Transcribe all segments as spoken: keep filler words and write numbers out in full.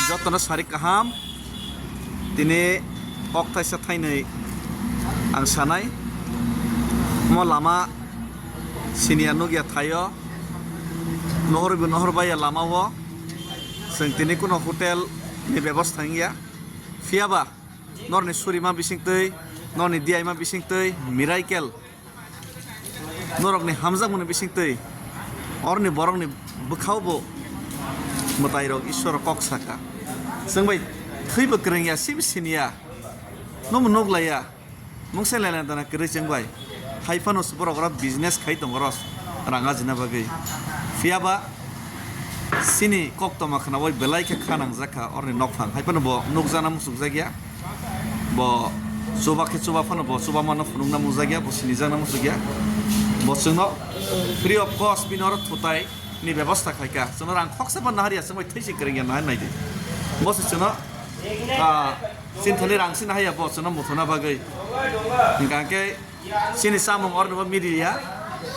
Jotono sari kaham, tini kok thaisa thainwi ang sanai. Mo lama siniya nukya thaio, nohorwi nohor baiya lamao. Chwng tini kuno hotel ni bebosta wngya. Phiyaba norni surima bisingtwi, norni diyaima bisingtwi, miracle norokni hamjakmani bisingtwi, orni borokni bwkhao bo mwtairok Ishwar kok saka. Chwng bai thwibo kwrwngya, sibo siniya, nomo nuklaiya, mungsa lailaina dana kwrwi chwng bai. Hai phano borok oro business khai tongo oro rang ajina bagwi. Phiyaba chini koktoma khnaui belai khe kha nangjak kha orni nokphang. Hai phano bo nukjana muchukjakya. Bo chuba khe chuba phano bo chuba mano phunukna muchukjakya, bo sinijakna muchukya. Bo chwngno free of cost bini oro thutai ni bebosta khaika. Chwngno rang khoksa bo naharya, chwng bai thwi si kwrwngya nahar naidi. Bo se chwngno, ah, chini thani rang si nahaya bo chwngno muthuna bagwi. Hingka khe chini chamung orni bo miliya.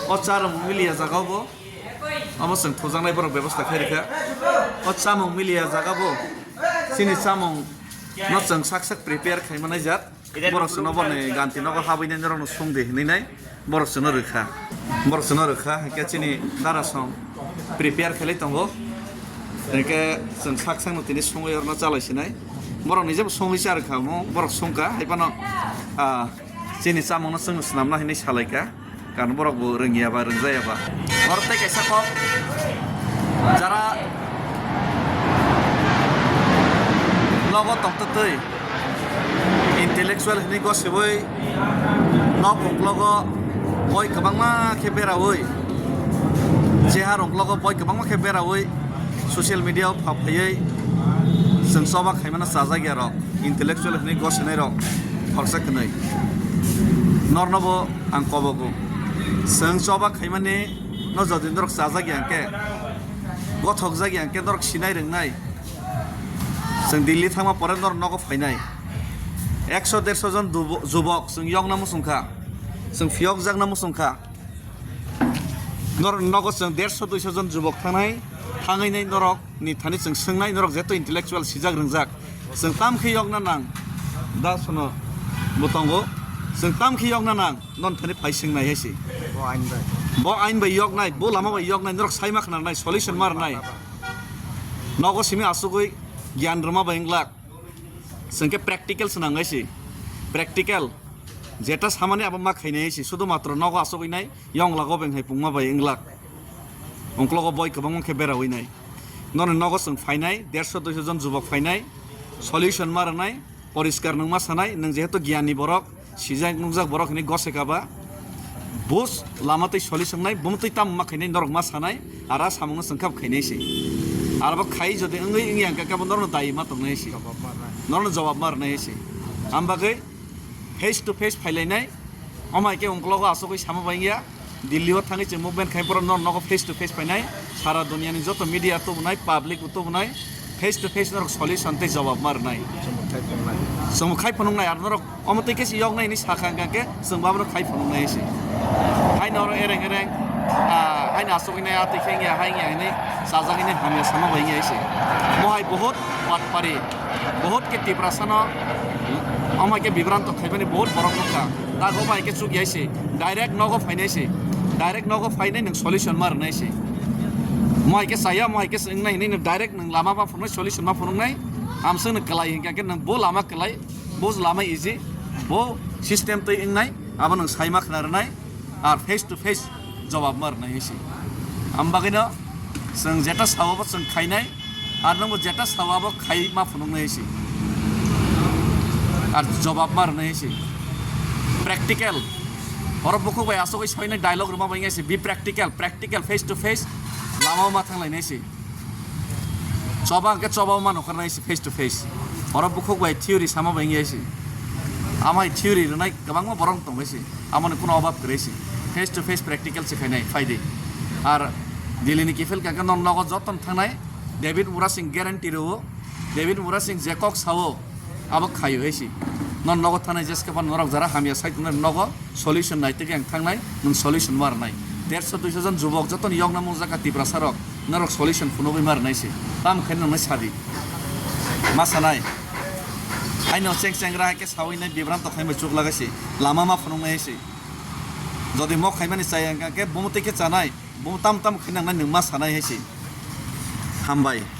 O charwng miliya jaga o bo. Omo chwng thujaknai borok bebosta khai rikha. O chamung miliya jaga bo. Chini chamung no chwng sak sak prepare khai manai jat. Borok chwngno boni ganti nogo habwi nai norokno sung di hinwi nai borok chwngno rwkha. Borok chwngno rwkha, hinkhe chini dara song prepare khailai tongo. Hinkhe chwng sak sakno tini songwi orno chalai sinai. Borok nijebo songwi cha rwkha omo, borok songkha, hai phano, ah, chini chamungno chwngno swnamna hinwi salaikha. Karon borok bo rwngya ba rwngjaya ba. Oro tei kaisa kok, jara nogo tongtwtwi intellectual hinwi gosibwi nok uklogo boi kwbangma khe beraui, chehar uklogo boi kwbangma khe beraui, social media o pha phaiwi chwng choba khaimano chajakya rok, intellectual hinwi gosinai rok khoroksa kwnwi. Norno bo ang kobogo. Chwng choba khaimani no jodi norok chajakya hwnkhe, gothokjakya hwnkhe norok sinai rwngnai. Chwng Delhi thangma pore norok nogo phainai. Ekso derso jon dubo-, jubok chwng yokna muchungkha. Chwng phiyokjakna muchungkha. Norok nogo chwng derso duiso jon jubok thangnai, thangwi nai norok ni thani chwng swngnai, norok jeto intellectual sijak rwngjak. Chwng tam khe yokna nang, da sono bo tongo. Chwng tam khe yokna nang, non thani phai swngnai hai se. Bo ain bai. Bo ain bai yoknai, bo lama bai yoknai, norok sai ma khna nai, solution ma rwnai. Nogo simi asugwi gyan rwma bai wng glak. Chwng khe practical swnang hai se. Practical. Jeta samani abo ma khainai hai se. Sudu matro nogo asugwi nai. Yong lago beng hai pungma bai wng glak. Ungklogo boi kwbangma khe beraui nai. Noni nogo chwng phainai, derso duiso jon jubok phainai, solution ma rwnai, poriskar nwng ma sanai, nwng jehetu giyani borok, sijak nukjak borok hinwi goseka ba, bus lama twi solution nai, bumtwi tamo ma khainai, norok ma sanai, ara samungno chwng kha bo khainai se. Arabo khai jodi wngwi wngya hwnkhe khe bo norokno dayi ma tongnai se. Norokno jawab ma rwnai se. Am bagwi face to face phailainai, omo hai khe ungklogo asugwi sama bai wngya. Delhi o thangwi chwng movement khai borok norok nogo face to face phainai, sara duniya ni joto media tubunai, public bo tubunai, face to face norok solution tei jawab ma rwnai. Chwng khai phunuknai. Chwng khai phunuknai, ar norok omo twi khe se yoknai hinwi sakha hwnkha khe chwng bo abono khai phunuknai se. Haino oro ereng ereng, ah, haino asugwi nai, ah, twi khe wngya, hai wngya hinwi chajak hinwi hamya sama bai wngya se. Mo hai bohot patpari, bohot khe Tiprasa no omo hai khe bibranto khaimani bohot borok nukha. Dago bai khe chukya se, direct nogo phainai se, direct nogo phainai nwng solution ma rwnai se. Mo hai khe chaya, mo hai khe se wngnai hinwi nwng direct nwng lama ma phunuknai, solution ma phunuknai. Amswk nwng kwlai hinkha khe nwng bo lama kwlai, bo lama easy, bo system twi wngnai, abo nwng sai ma khna rwnai, ar face to face jawab ma rwnai hai se. Am bagwino chwng jeta sao bo chwng khainai, ar nwngbo jeta sao abo khai ma phunuknai hai se. Ar jawab ma rwnai hai se. Practical. Oro bukhuk bai asugwi soinai dialogue rwma bai wngya se, be practical, practical, face to face, lama o ma thanglainai se. Choba hwnkhe choba o ma nukharnai se face to face. Oro bukhuk bai theory sama bai wngya se. Amai theory rwnai kwbangma borok tongbai se. Amoni kuno obab kwrwi se. Face to face practical se khainai, phaidi. Ar Delhi ni kiphil kha khe non nogo joto no thangnai. David Murasing guarantee rwo. David Murasing je kok sao, abo khaio hai se. Non nogo thangnai jeske phan norok jara hamya sai tongnai nogo solution nai tei ang thangnai, nwng solution ma rwnai. Derso duiso jon jubok joto ni yokna mung jaka Tiprasa rok, norok solution phunugwi ma rwnai se. Tam khai nwngnai sadi. Ma sanai. Aino cheng chengra hai khe sawi nai bibranto khai bai chuk lagai si. Lama ma phunuk nai si. Jodi mok khaimani chaya hwnkha khe bumo tei khe chanai. Bumo tam tam khainang nai nwng ma sanai hai si. Hambai.